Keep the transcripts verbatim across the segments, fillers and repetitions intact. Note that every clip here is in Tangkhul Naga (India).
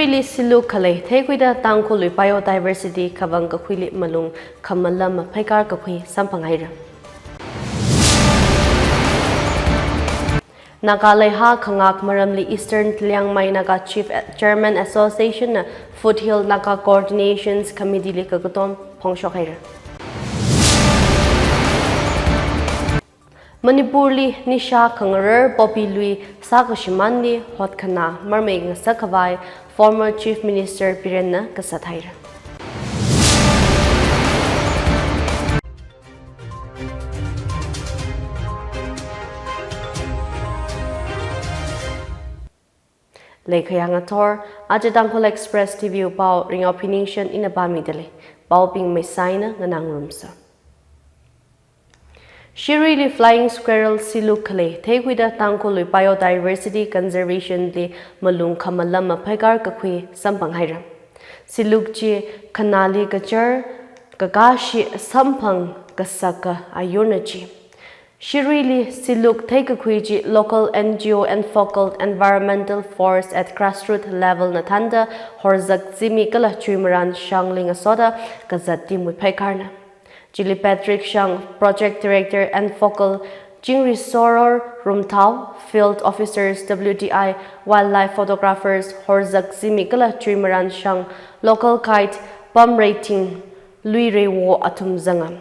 Li siluk khalei theikhuida Tangkhulwui biodiversity khavang kakhuili malung khamalam maphaikar kakhui samphang haira. Naga leihā khangak maramli Eastern Liangmai Naga Chief Chairman Association na Foothill Naga Coordinations Committee li kakatom phongshok haira. Manipurli nisha khangarar poppy lui sākashimānli hotkhana marmei ngasak khavai former Chief Minister Birenna kasat haira. Leikhayang athor, aja Tangkhul Express T V wui pao Ringao Phiningshan ina pāmidalei. Paobing meisaina nganāngarumsa. Shiruili flying squirrel siluk khalei theikhuida Tangkhulwui biodiversity conservation li malung khamalam maphaikar kakhui samphang haira. Siluk chi khanāli kachar, kakashi samphang kasaka ayurna chi. Shiruili siluk theikakhui chi local N G O and focal environmental force at grassroots level na thānda horzak zimik kala chuimaran shangli ngasoda kazat timwui phaikarna. Chili Patrick Shang, Project Director and focal, Chingri Soror Rumthao, Field Officers W D I, Wildlife Photographers, horzak zimik kala chuimaran shang, local guide, Pamreiting, Luireiwo athum zanga.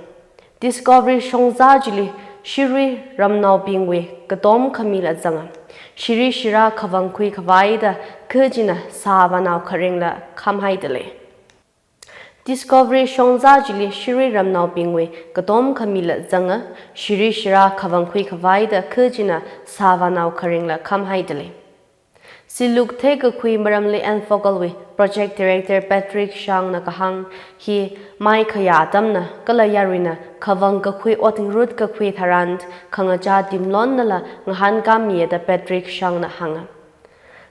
Discovery shongza chili Shirui ramnaobingwui katom khamila zanga. Shiri shira khavang khui khavaida kha china sāvānao kharingla khamhaidalei. Discovery shongza chili Shirui ramnaobingwui katom khamila zanga, shiri shira khavang khui khavaida kha china sāvānao kharingla khamhaidalei. Siluk theikakhui maramli N focal wui Project Director Patrick Shang na kahāng hi mai khayā atamna kala yaruina khavang kakhui otingrut kakhui tharan khangachā timlonnala ngahānkāmiya da Patrick Shang na hānga.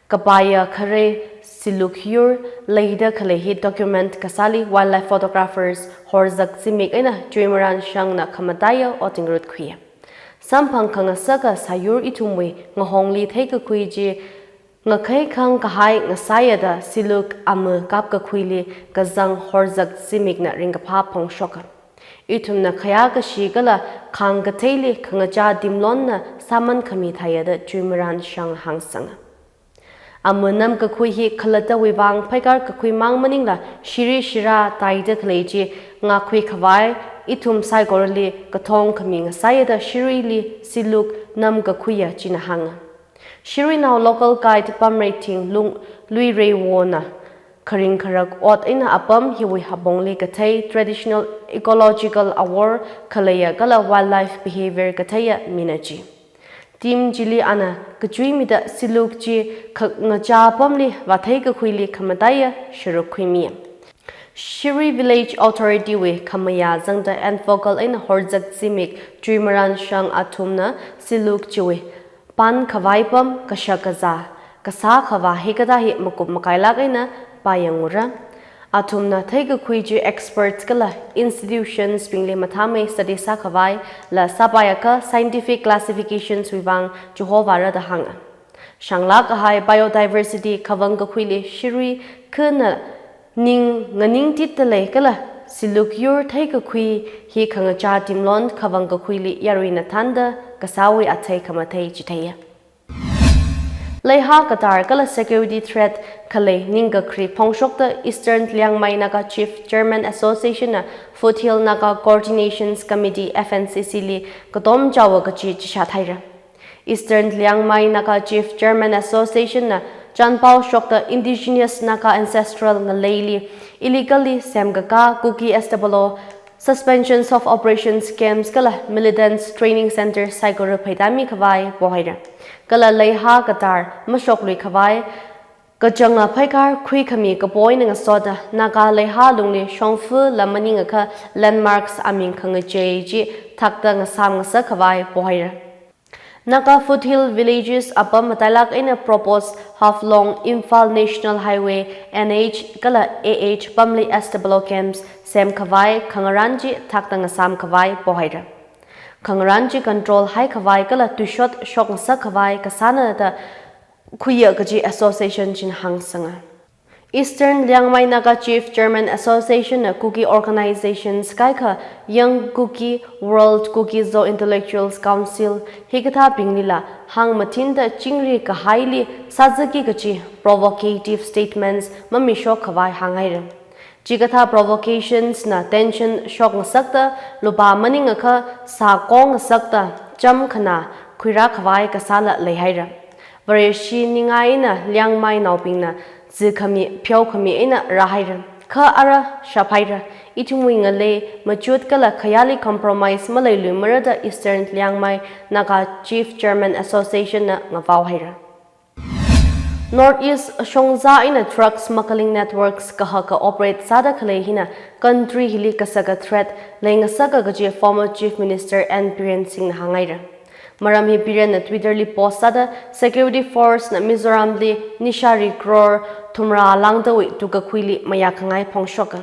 Kapaiya kharei siluk yur leida khalei hi document kasāli wildlife photographers horzak zimik eina chuimaran shangna khamataiya otingrut khuiya. Samphang khangasaka sāyur ithumwui ngahongli theikakhui chi ngakhaikhang kahai ngasāya da siluk ama kapkakhuili kazang horzak zimikna ringkaphā phongshoka. Ithumna khayā kashi kala khāng katheili khangachā timlonna sāman khami thāya da chuimaran shang hāngsanga. Ama namkakhui hi khalattawui vang phaikar kakhui mang maningla shiri shira taida khalei chi ngākhui khavai ithum saikorali kathong khami ngasāya da Shiruili siluk namkakhuiya china hānga. Shiruinao local guide Pamreiting Lung Luireiwona kharing kharak ot eina apam hiwui hapongli kathei traditional ecological awor khaleiya kala wildlife behavior katheiya mina chi. Team chili ana kachuimida siluk chi khangachā apamli vātheikakhuili khamataiya sharuk khuimiya. Shirui Village Authority wui khamayā zangda N focal eina horzak zimik chuimaran shang athumna siluk chiwui pan khavai pam kashak kazā kasā khavā hikathā hi makup makailāk eina pāyangura. Athumna theikakhui chi experts kala institutions bingli mathāmei study sākhavaila sāpaiakha scientific classifications wui vang chihovāra da hānga. Shanglāk kahai biodiversity khavang kakhuili Shirui khana ning nganingtitdalei kala siluk yur theikakhui hi khangachā timlon khavang kakhuili yaruina thānda kasāwui athei khamathei chitheiya. Leihā katar kala security threat khalei ningkakhri phongshokta Eastern Liangmai Naga Chief Chairman Association na Foothill Naga Coordinations Committee F N C C li katom chaowa kachi chishat haira. Eastern Liangmai Naga Chief Chairman Association na chanpao shokta Indigenous Naga Ancestral ngaleili illegally semkakā Kuki S W O Suspensions of Operations camps kala Militants Training Center saikora pheitāmi khavai pohaira. Kala leihā katar mashoklui khavai kachanga phaikar khuikhami kapoina ngasoda Naga leihā lungli shongfa lam maningakha landmarks aming khangachei chi thakta ngasam ngasak khavai pohaira. Naga Foothill Villages apam matailāk eina proposed Haflong Imphal National Highway N H kala A H pamli S W O camps semkhavai khangarān chi thakta ngasam khavai pohaira. Khangarān chi control haikhavai kala tuishot shok ngasak khavai kasāna da khuiya kaji association china hāngsanga. Eastern Liangmai Naga Chief Chairman Association na Kuki organizations kaikha Young Kuki, World Kuki Zo Intellectuals Council hikathābinglila hāngmathinda chingri kahaili sāzaki kachi provocative statements mamishok khavai hānghaira. Chikathā provocations na tension shokngasakta, lupā maningakha sākong ngasakta, cham khana khuirā khavai kasāla leihaira. Vareshi ningai eina Liangmai naobingna zikhami, pheokhami eina rāhaira. Kha ara shaphaira. Ithumwui ngalei machut kala khayāli compromise maleiluimara da Eastern Liangmai Naga Chief Chairman Association na ngavaohaira. North East shongza eina drug smuggling networks kahaka operate sāda khalei hina country hili kasaka threat leingasaka kaji former Chief Minister N Biren Singh na hānghaira. Maram hi Biren na Twitter li post sāda security force na Mizoram li nishari crore thumrā lāngdawui tukkakhuili mayākhangai phongshoka.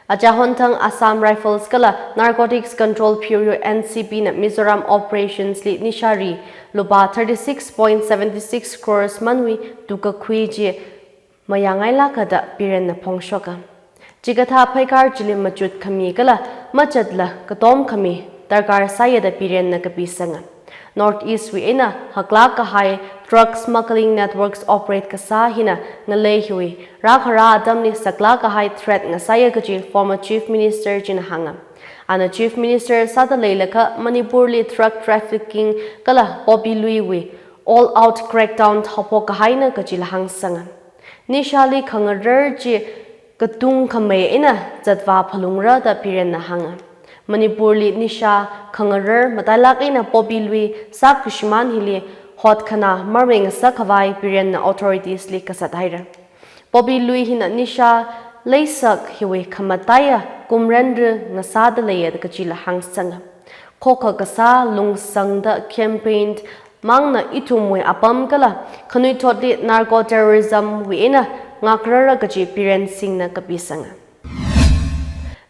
Achahon thang Assam Rifles kala Narcotics Control Bureau N C B na Mizoram operations li nishari lupā thirty six point seven six crores manwui tukkakhui chi mayāngailāka da Biren na phongshoka. Chikathā pheikar chili machut khami kala machatla katom khami darkar sāya da Biren na kapisanga. North East wui eina haklāk kahai drug smuggling networks operate kasā hina ngalei hiwui rākhara atamli saklāk kahai threat ngasāya kaji former Chief Minister china hānga. Ana Chief Minister sāda leilakha Manipur li drug trafficking kala poppy lui wui all out crackdown haophok kahaina kajila hāngsanga. Nishali khangarar chi katung khamei eina zatvā phalungra da Biren na hānga. Manipur li nisha khangarar matailāk eina poppy lui sākashimān hili hotkhana marmei ngasak khavai Biren na authorities li kasat haira. Poppy lui hina nisha leisak hiwui khamataiya kumrenra ngasāda leiya da kajila hāngsanga. Khokha kasā lungsangda campaign mangna ithumwui apam kala khanuithotli narco terrorism wui eina ngakrara kaji Biren Singh na kapisanga.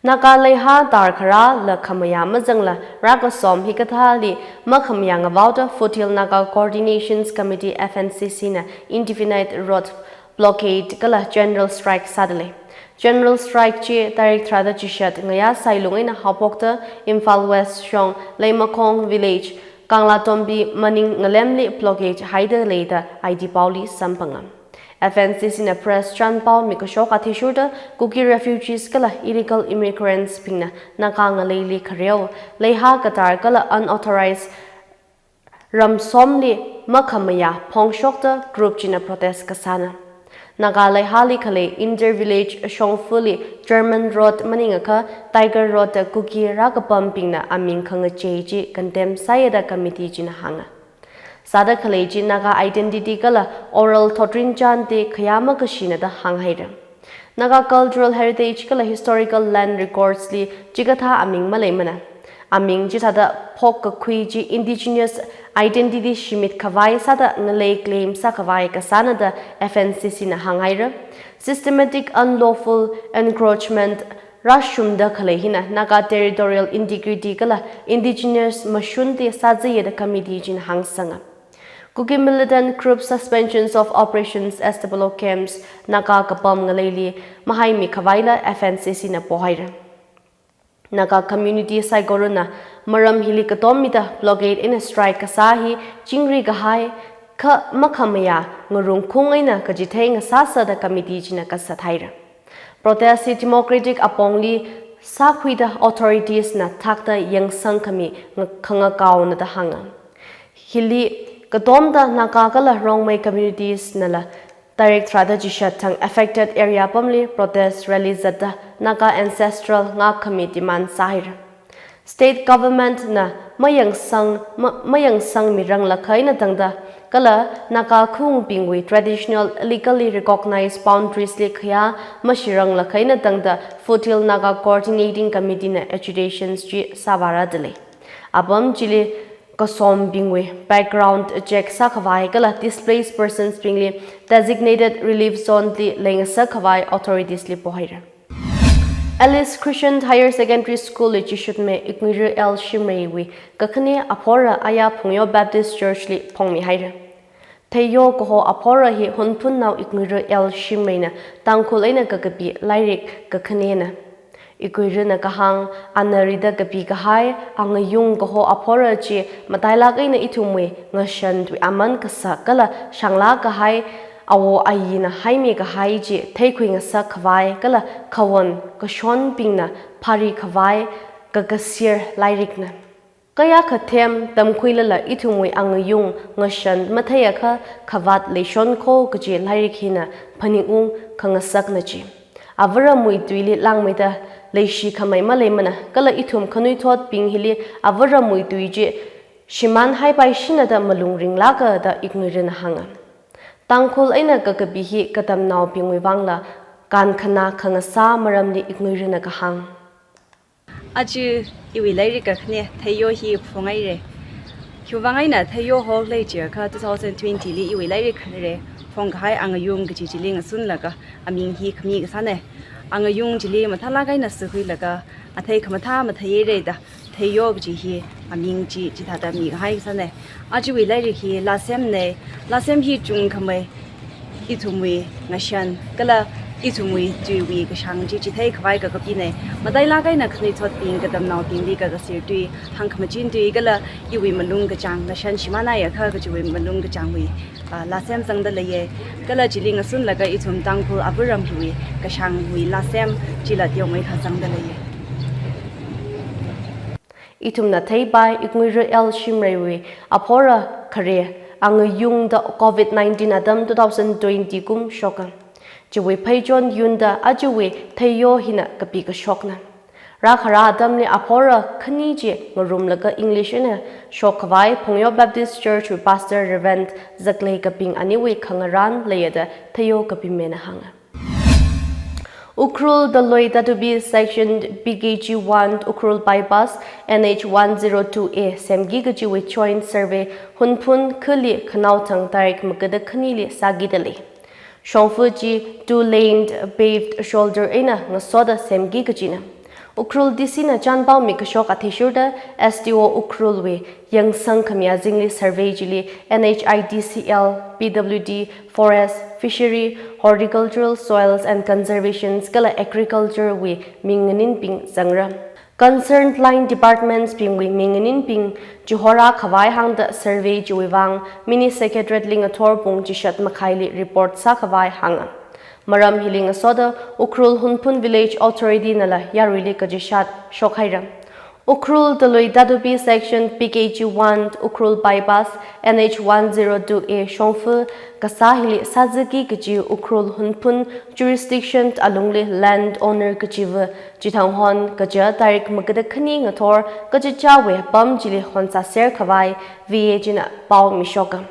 Naga leihā tarkharāla khamayā mazangla rākasom hikathāli makhamayā ngavaoda Foothills Naga Coordinations Committee F N C C na indefinite road blockade kala general strike sādalei. General strike chi tarik tharāda chishat ngayā sailung eina haophokta Imphal West shong Leimakhong village, Kanglatombi maning ngalemli blockade haida leida I D paoli samphanga. F N C C na press chanpao mikashok athishurda Kuki refugees kala illegal immigrants bingna Naga ngaleili khareo, leihā katar kala unauthorized ramsomli makhamayā phongshokta group china protest kasāna. Naga leihāli khalei Inter Village Shongfuli German Road maningakha Tiger Road da Kuki rākapambingna aming khangachei chi condemn sāya da committee china hānga. Sāda khalei chi Naga identity kala oral thotrinchān te khayā makashina da hānghaira. Naga cultural heritage kala historical land records li chikathā aming maleimana. Aming chithāda phokkakhui chi indigenous identity shimit khavai sāda ngalei claim sākhavai kasāna da F N C C na hānghaira. Systematic unlawful encroachment rāshungda khalei hina Naga territorial integrity kala indigenous mashun te sāzaiya da committee china hāngsanga. Kuki militant group suspensions of operations S W O camps Naga kapam ngaleili mahaimi khavaila F N C C na pohaira. Naga community saikorana maram hili katom mida blockade eina strike kasā hi chingri kahai kha makhamayā ngarungkhung eina kachithei ngasāsa da committee china kasat haira. Protest hi democratic apongli sākhuida authorities na thakta yangsang khami nga-, khangakaona da hānga. Hili katomda Naga kala Rongmei communities nala tarik tharāda chishat thang affected area pamli protest rally zatda Naga ancestral ngak khami demand sāhaira. State government na mayangsang, ma-, mayangsangmiranglakha eina tangda, kala Naga khaung bingwui traditional legally recognized boundaries li khayā mashiranglakha eina tangda Foothills Naga Coordinating Committee na agitations chi sāvārada lei. Apam chili kasombingwui background check sākhavai kala displaced persons bingli designated relief zone li leingasak khavai authorities li pohaira. Alice Christian Higher Secondary School li chishutme Ikngiru L Shimreiwui kakhane aphora aya Phungyo Baptist Church li phongmihaira. Theiyo kaho aphora hi Hunphunnao Iknguira L Shimreina Tangkhul eina kakapi lairik kakhanena. Iknguirana kahāng, ana rida kapi kahai angayung kaho aphora chi matailāk eina ithumwui ngashan tui aman kasak kala shānglāk kahai awo ayina haimi kahai chi theikhui ngasak khavai kala khayon kashonbingna phari khavai kakasir lairikna. Kayākha them tamkhuilala ithumwui angayung ngashan matheiakha khavāt leishon kho kaji lairik hina phaningung khangasakna chi. Avaramwui tuili langmeida leishi khamei maleimana kala ithum khanuithotbing hili avaramwui tui chi shimān haipaishina da malung ringlāka da Iknguirana hānga. Tangkhul eina kakapi hi katamnaobingwui vangla kankhana khangasā maramli Iknguirana kahāng. Aja iwui lairik kakhane Theiyo hi phungaire. Khiwuivang eina Theiyo hoklei jiakha two thousand twenty li iwui lairik khanire, phungkahai angayung kaji chili ngasunlaga aming hi khami kasāne. Angayung chili mathālāk eina sākhuilaga athei khamathā matheiyeire da Theiyo kaji hi aming chi chithāda mikahai kasāne. Ajawui lairik hi lāsemne, lāsem hi chungkhamei ithumwui ngashan kala ithumwui tuiwui kashāng chi chithei khavai kakapine. Matailāk eina khanuithotbing katamnaobingli kakasir tui, hāngkhamachin tui kala iwui malung kachāng ngashan shimānhaiakha kajiwui malung kachāngwui, ah, lāsem zangda leiye. Kala chili ngasunlaga ithum Tangkhul avaramwui kashāngwui lāsem chila teomeikha zangda leiye. Ithumna theipai Iknguira L Shimreiwui aphora khare angayungda covid nineteen atam two thousand twenty kum shoka. Chiwui pheichon yunda ajawui Theiyo hina kapi kashokna. Rākhara atamli aphora khani chi ngarumlaga English eina shokkhavai Phungyo Baptist Church wui Pastor Reverend Zaklei Kaping aniwui khangarān leiya da Theiyo kapimena hānga. Ukhrul Taloi Tatubi section P K G one Ukhrul bypass N H one zero two A semki kajiwui joint survey Hunphun khali khanaothang tarik magada khanili sākida lei. Shongfa chi two-lane paved shoulder eina ngasoda semki kajina. Ukhrul D C na chānpao mikashok athishurda S D O Ukhrulwui yangsang khami azingli survey chili N H I D C L, P W D, Forest, Fishery, Horticultural, Soils and Conservations kala Agriculture wui minganinbing zangra. Concerned line departments bingwui minganinbing chihorā khavai hāngda survey chiwui vang Mini Secretariat li ngathor pung chishat makhaili report sākhavai hānga. Maram hili ngasoda Ukhrul Hunphun Village Authority nala yaruili kachishat shokhaira. Ukhrul Taloi Tatubi section P K G one Ukhrul bypass N H one zero two A shongfa kasā hili sāzaki kaji Ukhrul Hunphun jurisdiction alungli land owner kajiva chithanghon kaja tarik magada khani ngathor kachichāwui apam chili honsāser khavai V A china pao mishoka.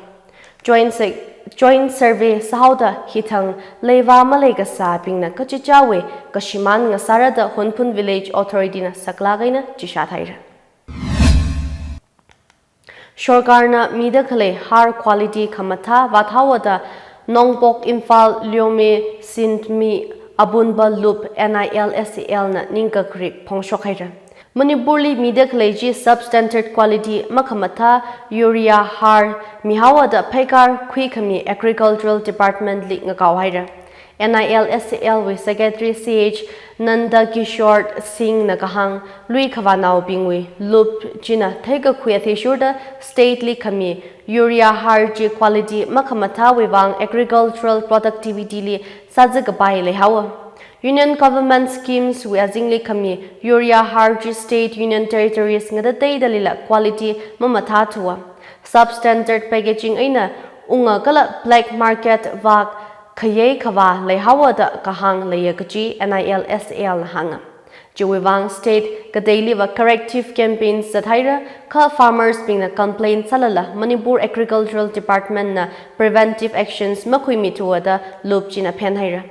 Joint se-, joint survey sāhaoda hithang leiva malei kasābingna kachichāwui kashimān ngasāra da Hunphun Village Authority na saklāk eina chishat haira. Sorkarna mida khalei har quality khamathā vāthaowa da Nongpok Imphal Lyomi Sintmi Abunba Loop N I L S A L na ningkakri phongshok haira. Manipurli mida khalei chi substandard quality makhamathā urea har mihaowa da pheikar khuikhami Agricultural Department li ngakao haira. N I L S A L wui Secretary C H Nandakishore Singh na kahāng, lui khavānaobingwui loop china theikakhui athishurda state li khami urea har chi quality makhamathāwui vang agricultural productivity li sāzakapai leihaowa. Union government schemes wui azingli khami urea har chi state, union territories ngatateidalila quality mamathāthuwa. Substandard packaging eina unga kala black market vak khayei khavā leihaowa da kahāng leiya kaji N I L S A L na hānga. Chiwui vang state kateiliva corrective campaigns zathaira, kha farmers bingna complain sālala Manipur Agricultural Department na preventive actions makhuimithuwa da loop china phenhaira.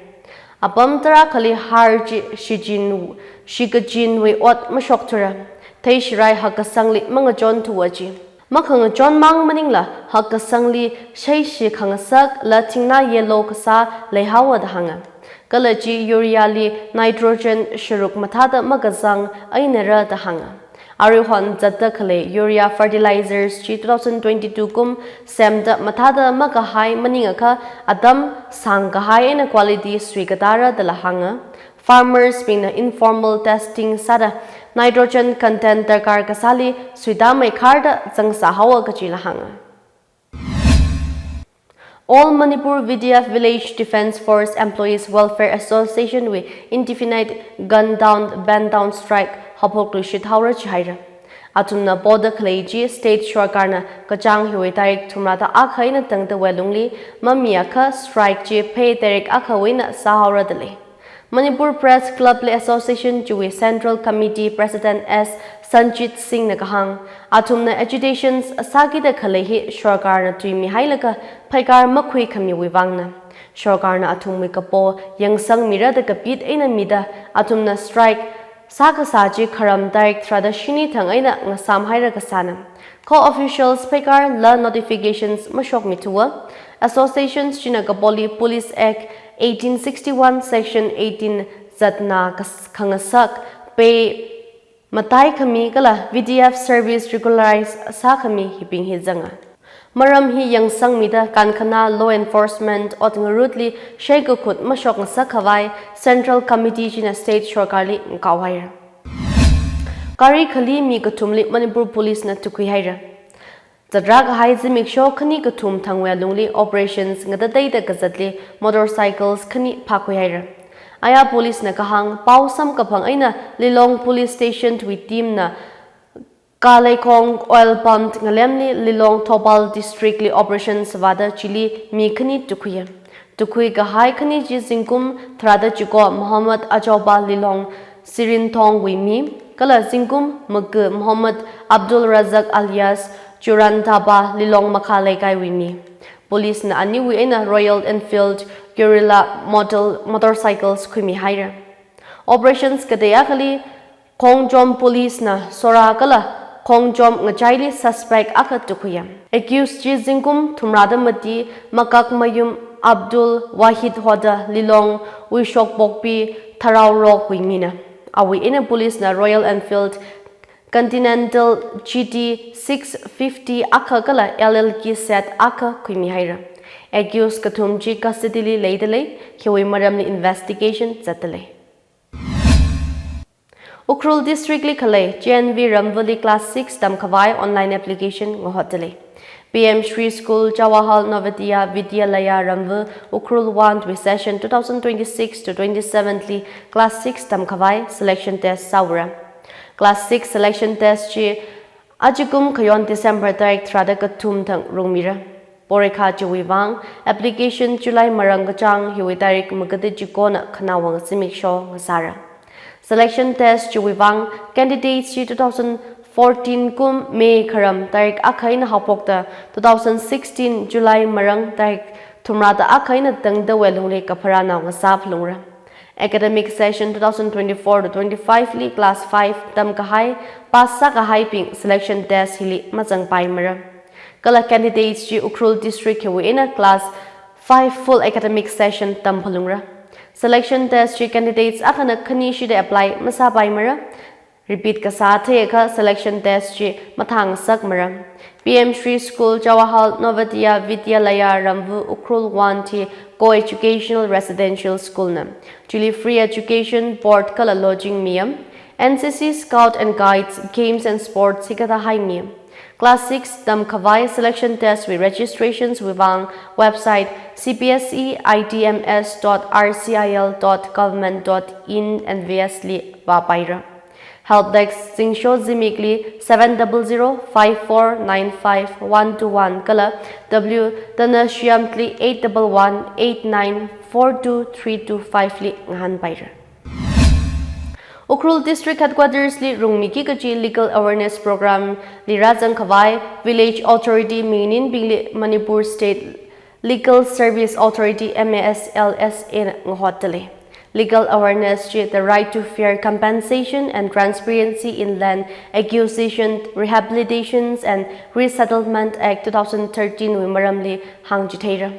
Apam tarākhali har chi shichin, shikachinwui ot mashokthura. Theishirai hakkasangli mangachonthuwa chi. Makhangachon mang maningla hakkasangli sheishi khangasak la thingna yellow kasā leihaowa da hānga. Kala chi urea li nitrogen sharuk mathāda makazang einara da hānga. Aruihon zatda khalei urea fertilizers chi two thousand twenty-two kum semda mathāda makahai maningakha atam sāngkahai eina quality suikatara dala hānga. Farmers bingna informal testing sāda nitrogen content darkar kasāli suitāmeikharda zangsāhaowa kajila hānga. All Manipur V D F Village Defence Force Employees Welfare Association wui indefinite gun down, ban down strike haophokluishit haora jihaira. Athumna poda khalei chi state sorkarna kachāng hiwui tarik thumrada akha eina tangda wuilungli mamiakha strike chi phei tarik akhawui eina sāhaora dalei. Manipur Press Club le Association chiwui Central Committee President S Sanjit Singh na kahāng, athumna agitations sākida khalei hi sorkarna tuimihailaga phaikar makhuikhamiwui vangna. Sorkarna athumwui kapo yangsangmira da kapit eina mida athumna strike sākasā chi kharam tarik tharada shini thang eina ngasāmhaira kasāna. Kha officials phaikar la notifications mashokmithuwa. Associations china kapoli Police Act eighteen sixty-one Section eighteen zatna kas-, khangasak, pay mataikhami kala V D F service regularize sākhami hibing hi zanga. Maram hi yangsangmida kankhana law enforcement ot ngarutli shaikakhut mashokngasak khavai Central Committee china state sorkarli ngakaohaira. Gari khali mi kathumli Manipur Police na tukhuihaira. Zatrā kahai zimiksho khani kathum thangwui alungli operations ngatateida kazatli motorcycles khani phākhuihaira. Aya Police na kahāng pao samkaphang eina Lilong Police Station wui team na Kaleikhong oil pump ngalemli Lilong Thoubal District li operation sāvāda chili mi khani tukhuiya. Tukhui kahai khani chi zingkum tharāda chiko Mohammed Achoba Lilong Sirinthong wui mi, kala zingkum maka Mohammed Abdul Razak alias Churan Thaba Lilong Makha Leikai wui mi. Police na aniwui eina Royal Enfield Guerrilla model motorcycles khuimihaira. Operations katei akhali Khongjom Police na sora kala Khongjom ngachaili suspect akha tukhuiya. Accused chi zingkum thumrada mati Makakmayum Abdul Wahid hoda Lilong Wishokpokpi Tharaorok wui mina. Awui eina police na Royal Enfield Continental G T six fifty akha kala L L K set akha khuimihaira. Accused kathum chi custody li leidalei, hiwui maramli investigation zatdalei. Ukhrul District li khalei J N V Ramvali Class six tamkhavai online application ngahotdalei. P M Shri School Jawahar Navodaya Vidyalaya Ramvali Ukhrul one wui session two thousand twenty-six to twenty-seven li Class six tamkhavai selection test sāura. Class six selection test chi achikum khayon December tarik tharāda kathum thang rungmira. Porikha chiwui vang application July marang kachāng hiwui tarik makada chikona khanaowang zimiksho ngasāra. Selection test chiwui vang candidates chi two thousand fourteen kum May kharam tarik akha eina haophokta two thousand sixteen July marang tarik thumrada akha eina tangda wuilungli kapharānao ngasāphalungra. Academic session two thousand twenty-four to twenty-five li class five tamkahai pass sākahaibing selection test hili mazangpaimara. Kala candidates chi Ukhrul District hiwui eina class five full academic session tamphalungra. Selection test chi candidates akhana khanishida apply masāpaimara. Repeat kasā theiakha selection test chi mathāngasakmara. P M Shri School Jawahar Navodaya Vidyalaya Ramvali Ukhrul one hi co-educational residential school na. Chili free education, board kala lodging miya. N C C Scout and Guides, games and sports hikathā haimiya. Class six tamkhavai selection test wui registrations wui vang website C B S E I D M S dot R C I L dot government dot in N V S li vāpaira. Help desk zingsho zimikli seven double zero five four nine five one two one kala W Tanashyamli eight double one eight nine four two three two five li ngahānpaira. Ukhrul District Headquarters li rungmiki kaji Legal Awareness Program li rāzangkhavai Village Authority minganinbingli Manipur State Legal Service Authority, M A S L S A na ngahotdalei. Legal awareness chi The Right to Fair Compensation and Transparency in Land Acquisition, Rehabilitations and Resettlement Act two thousand thirteen wui maramli hāngchitheira.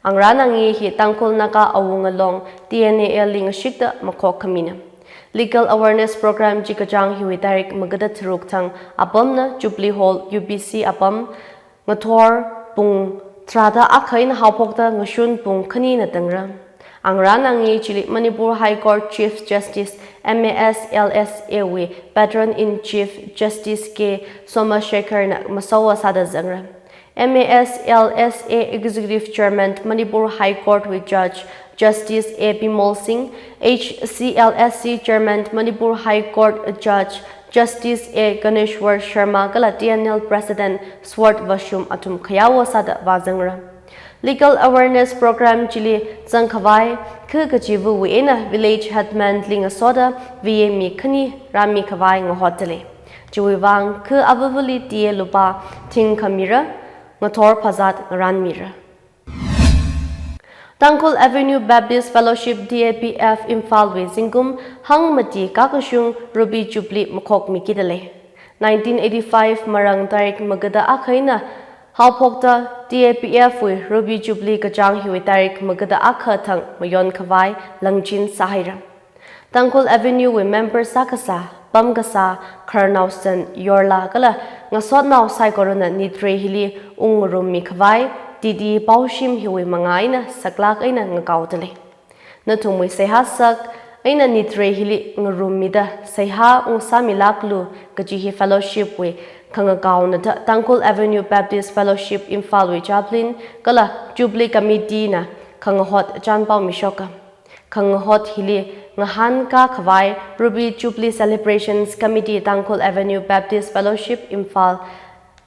Angrān angi hi Tangkhul Naga Awunga Long T N A L li ngashikta makhok khamina. Legal awareness program chi kachāng hiwui tarik magada tharuk thang apamna Jubilee Hall U B C apam ngathor pung tharāda akha eina haophokta ngashun pung khanina tangra. Angarān angi chili Manipur High Court Chief Justice M A S L S A wui Patron in Chief Justice K Somashekharna masowa sāda zangra. M A S L S A Executive Chairman Manipur High Court wui Judge Justice A Bimol Singh, H C L S C Chairman Manipur High Court Judge Justice A Ganeshwar Sharma kala T N L President Sword Vashum athum khayawo sāda vāzangra. Legal awareness program chili zangkhavai kha kachiva̱wui eina village headman li ngasoda V A mi khani rāmi khavai ngahotdalei. Chiwui vang kha avavali T A lupā thing khamira, ngathor phazat ngarānmira. Tangkhul Avenue Baptist Fellowship T A B F Imphal wui zingkum hangmati kakashung Ruby Jubilee makhokmikidalei. Nineteen eighty-five marang tarik magada akha eina haophokta T A B F wui Ruby Jubilee kachāng hiwui tarik magada akha thang mayon khavai langchin sāhaira. Tangkhul Avenue wui member sākasā, pamkasā, khararnao san, yorla kala ngasotnao saikorana nitrei hili ungngarummi khavai, T D Paoshim hiwui manga eina saklāk eina ngakaodalei. Nathumwui seihā sak eina nitrei hili ngarummida seihā ungsāmilāklu kaji hi fellowship wui khangakaona da Tangkhul Avenue Baptist Fellowship Imphal wui chaplain kala Jubilee Committee na khangahot chānpaomishoka. Khangahot hili ngahānkā khavai Ruby Jubilee Celebrations Committee, Tangkhul Avenue Baptist Fellowship Imphal,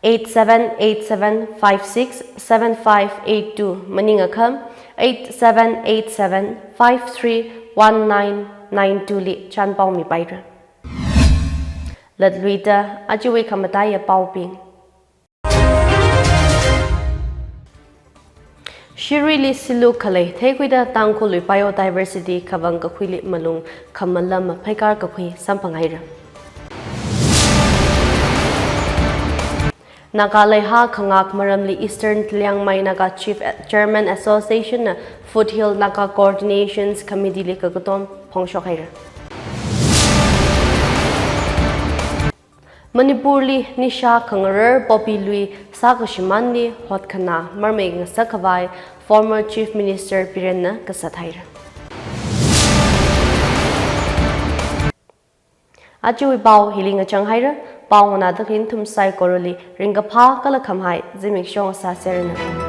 eight seven eight seven five six seven five eight two maningakha eight seven eight seven five three one nine nine two li chānpaomipaira. Latluida ajawui khamataiya paobing. Shirui li siluk khalei theikhuida Tangkhulwui biodiversity khavang kakhuili malung khamalam phaikar kakhui samphanghaira. Naga leihā khangak maramli Eastern Liangmai Naga Chief Chairman Association na Foothill Naga Coordinations Committee li kakatom phongshokhaira. Manipur li nisha khangarar poppy lui sākashimānli hotkhana marmei ngasak khavai former Chief Minister Biren na kasat haira. Ajawui pao hili ngachang haira, pao nganāda khalei nathum saikorali ringkaphā kala khamahai zimiksho ngasāseranu.